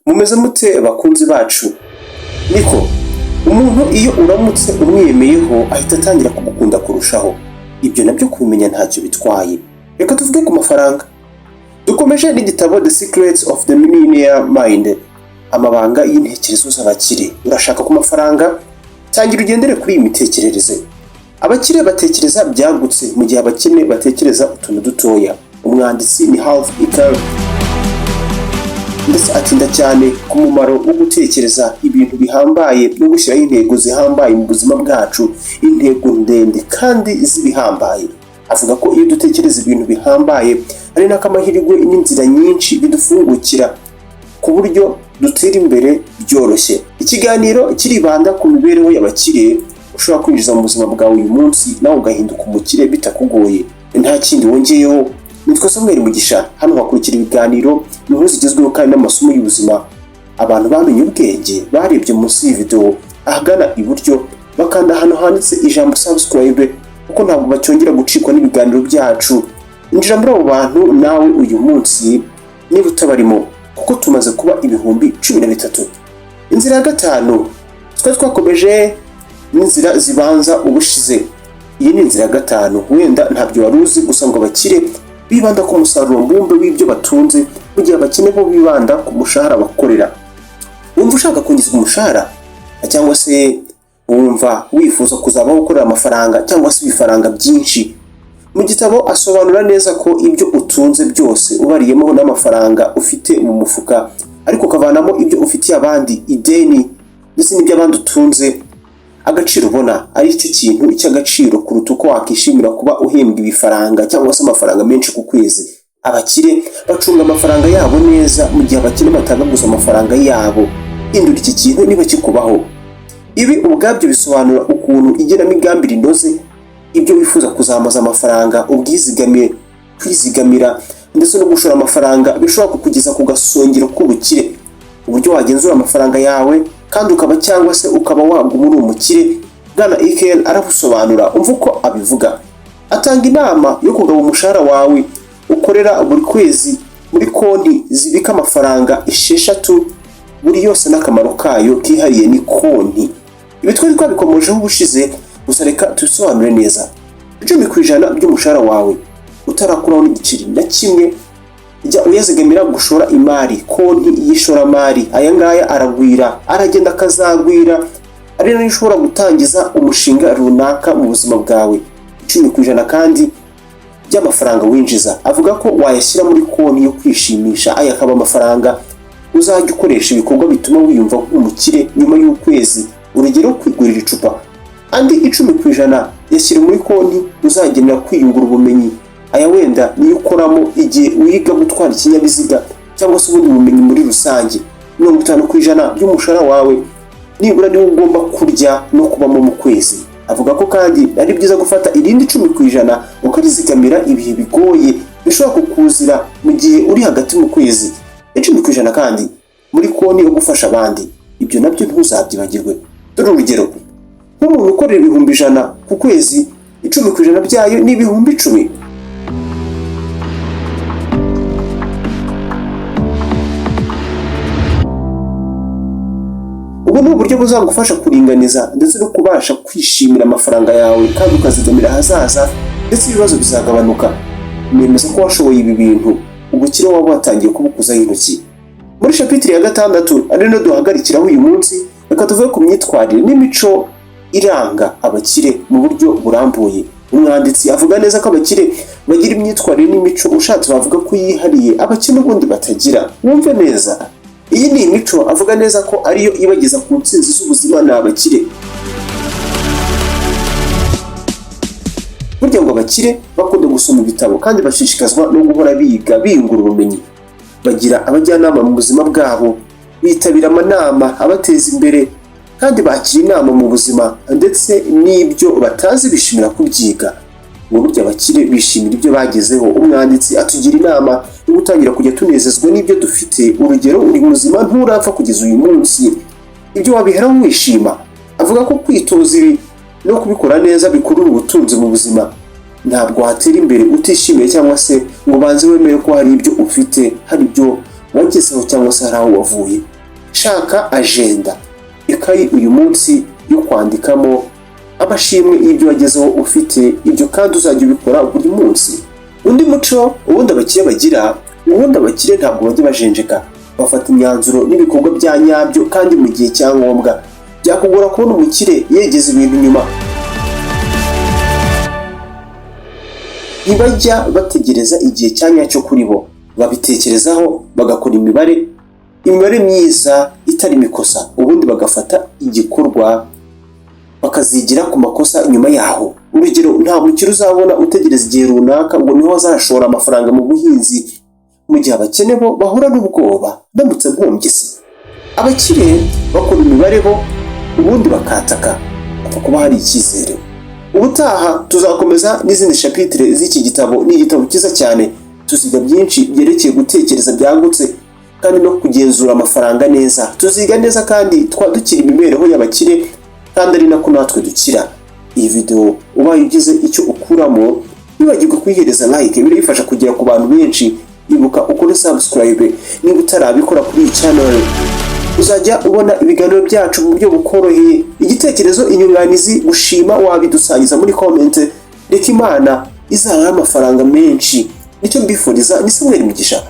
Mumeze mute, bakunzi bacu? Niko umuntu iyo uramutse umwiyemeyeho ahita atangira kugukunda kurushaho. Ibyo nabyo kubimenya ntacyo bitwaye. Reka tuvuge ku mafaranga. Dukomeje n'igitabo The Secrets of the Millionaire Mind, amabanga y'intekerezo z'abakire. Urashaka ku mafaranga? Tangira ugendere kuri iyi mitekerereze. Abakire batekereza byagutse, mu gihe abakene batekereza utuntu dutoya. Umwanditsi ni Harv Eker, ndetse atinda cyane ku mumaro wo gutekereza ibintu bihambaye no gushyiraho intego zihambaye mu buzima bwacu, intego ndende kandi z'ibihambaye. Avuga ko iyo dutekereza ibintu bihambaye, ari nako amahirwe n'inzira nyinshi bidufungukira ku buryo dutera imbere byoroshye. Ikiganiro kiribanda ku mibereho y'abakire ushobora kwinjiza mu buzima bwawe uyu munsi, nawe ugahinduka umukire bitakugoye, nta kindi wongeyeho. Nitwa Samuel Mugisha. Hano hakurikira ibiganiro, inkuru zigezweho kandi n'amasomo y'ubuzima. Abantu bamenye ubwenge barebye munsi y'iyi video ahagana iburyo, bakanda ahantu handitse ijambo "subscribe", kuko ntabwo bacyongera gucikwa n'ibiganiro byacu. Injira muri abo bantu nawe uyu munsi niba utabarimo, kuko tumaze kuba 13,000. Inzira ya gatanu, twari twakomeje n'inzira zibanza ubushize, iyi ni inzira ya gatanu. Wenda ntabyo wari uzi gusa, ngo abakire bibanda ku musaruro mbumbe w'ibyo batunze, mu gihe abakene bo bibanda ku mushahara bakorera. Wumva ushaka kongezwa umushahara, cyangwa se wumva wifuza kuzabaho ukorera amafaranga cyangwa se ibifaranga byinshi? Mu gitabo asobanura neza ko ibyo utunze byose, ubariyemo n'amafaranga ufite mu mufuka, ariko ukavanamo ibyo ufitiye abandi ideni ndetse n'ibyo abandi utunze, agaciro ubona ari cyo kintu cy'agaciro kuruta uko wakishimira kuba uhembwa ibifaranga cyangwa se amafaranga menshi ku kwezi. Abakire bacunga amafaranga yabo neza, mu gihe abakene batagaguza amafaranga yabo. Hindura iki kintu niba kikubaho. Ibi ubwabyo bisobanura ukuntu igenamigambi rinoze, ibyo wifuza kuzamaza amafaranga, ubwizigame, kwizigamira ndetse no gushora amafaranga bishobora kukugeza ku gasongero k'ubukire. Uburyo wagenzura amafaranga yawe kandi ukaba cyangwa se ukaba waguma uri umukire, Bwana Eker arabusobanura. Umva uko abivuga. Atanga inama yo kugaba umushahara wawe ukorera buri kwezi muri konti zibika amafaranga esheshatu, buri yose n'akamaro kayo kihariye. Ni konti, ibi twari twabikomojeho ubushize, gusa reka tubisobanure neza. 10% by'umushahara wawe, utarakuraho n'igiceri na kimwe, jya uyazigamira gushora imari, konti y'ishoramari. Aya ngaya aragwira, aragenda akazagwira, ari nayo ushobora gutangiza umushinga runaka mu buzima bwawe. 10% kandi by'amafaranga winjiza, avuga ko wayashyira muri konti yo kwishimisha. Aya akaba amafaranga uzajya ukoresha ibikorwa bituma wiyumva nk'umukire nyuma y'ukwezi, urugero kwigurira icupa. Andi 10% yashyira muri konti uzagenera kwiyungura ubumenyi. Aya wenda niyo ukoramo igihe wiga gutwara ikinyabiziga cyangwa se ubundi bumenyi muri rusange. 50% by'umushahara wawe nibura niwo ugomba kurya no kubamo mu kwezi. Avuga ko kandi ari byiza gufata irindi 10% ukarizigamira ibihe bigoye bishobora kukuzira mu gihe uri hagati mu kwezi. 10% kandi muri konti yo gufasha abandi, ibyo nabyo ntuzabyibagirwe. Dore urugero: nk'umuntu ukorera 100,000 ku kwezi, 10% byayo ni 10,000. Ubu ni uburyo buzagufasha kuringaniza ndetse no kubasha kwishimira amafaranga yawe, kandi ukazigamira ahazaza, ndetse ibibazo bizagabanuka. Nemeza ko washoboye ibi bintu, ubukire waba watangiye kubukuzaho intoki. Muri chapitre ya gatandatu, ari no duhagarikiraho uyu munsi, reka tuvuge ku myitwarire n'imico iranga abakire mu buryo burambuye. Umwanditsi avuga neza ko abakire bagira imyitwarire n'imico, ushatse bavuga ko yihariye, abakene ubundi batagira. Wumve neza, iyi ni imico avuga neza ko ariyo ibageza ku ntsinzi z'ubuzima. Ni abakire. Burya ngo abakire bakunda gusoma ibitabo kandi bashishikazwa no guhora biga, biyungura ubumenyi. Bagira abajyanama mu buzima bwabo, bitabira amanama abateza imbere, kandi bakira inama mu buzima, ndetse n'ibyo batazi bishimira kubyiga. Ngo burya abakire bishimira ibyo bagezeho. Umwanditsi atugira inama yo gutangira kujya tunezezwa n'ibyo dufite. Urugero, uri muzima, nturapfa kugeza uyu munsi, ibyo wabiheraho wishima. Avuga ko kwitoza ibi no kubikora neza bikurura ubutunzi mu buzima. Ntabwo watera imbere utishimiye cyangwa se ngo ubanze wemere ko hari ibyo ufite, hari ibyo wagezeho cyangwa se hari aho wavuye. Shaka agenda, ikayi uyu munsi yo kwandikamo amashimwe y'ibyo wagezeho ufite ibyo, kandi uzajya ubikora buri munsi. Undi muco ubundi abakire bagira, ubundi abakire ntabwo bajya bajenjeka, bafata imyanzuro n'ibikorwa bya nyabyo kandi mu gihe cya ngombwa. Byakugora kubona umukire yegeza ibintu inyuma. Ntibajya bategereza igihe cya nyacyo kuri bo, babitekerezaho bagakora imibare myiza itarimo ikosa, ubundi bagafata igikorwa, bakazigira ku makosa nyuma yaho. Urugero, nta mukire uzabona utegereza igihe runaka ngo niho azashora amafaranga mu buhinzi, mu gihe abakene bo bahura n'ubwoba: "Ndamutse mpombye se?" Abakire bakora imibare bo, ubundi bakataka apfa kuba hari icyizere. Ubutaha tuzakomeza n'izindi chapitre z'iki gitabo. Ni igitabo cyiza cyane, tuziga byinshi byerekeye gutekereza byagutse kandi no kugenzura amafaranga neza. Tuziga neza kandi twadukira imibereho y'abakire, kandi ari nako natwe dukira. Iyi video ubaye ugize icyo ukuramo, ntiwibagirwe kuyihereza like, birayifasha kugera ku bantu benshi. Ibuka ukore subscribe niba utarabikora kuri iyi channel, uzajya ubona ibiganiro byacu mu buryo bukoroheye. Igitekerezo, inyunganizi, gushima, wabidusangiza muri comment. Reka Imana izabahe amafaranga menshi, nicyo mbifuriza. Ni Samuel Mugisha.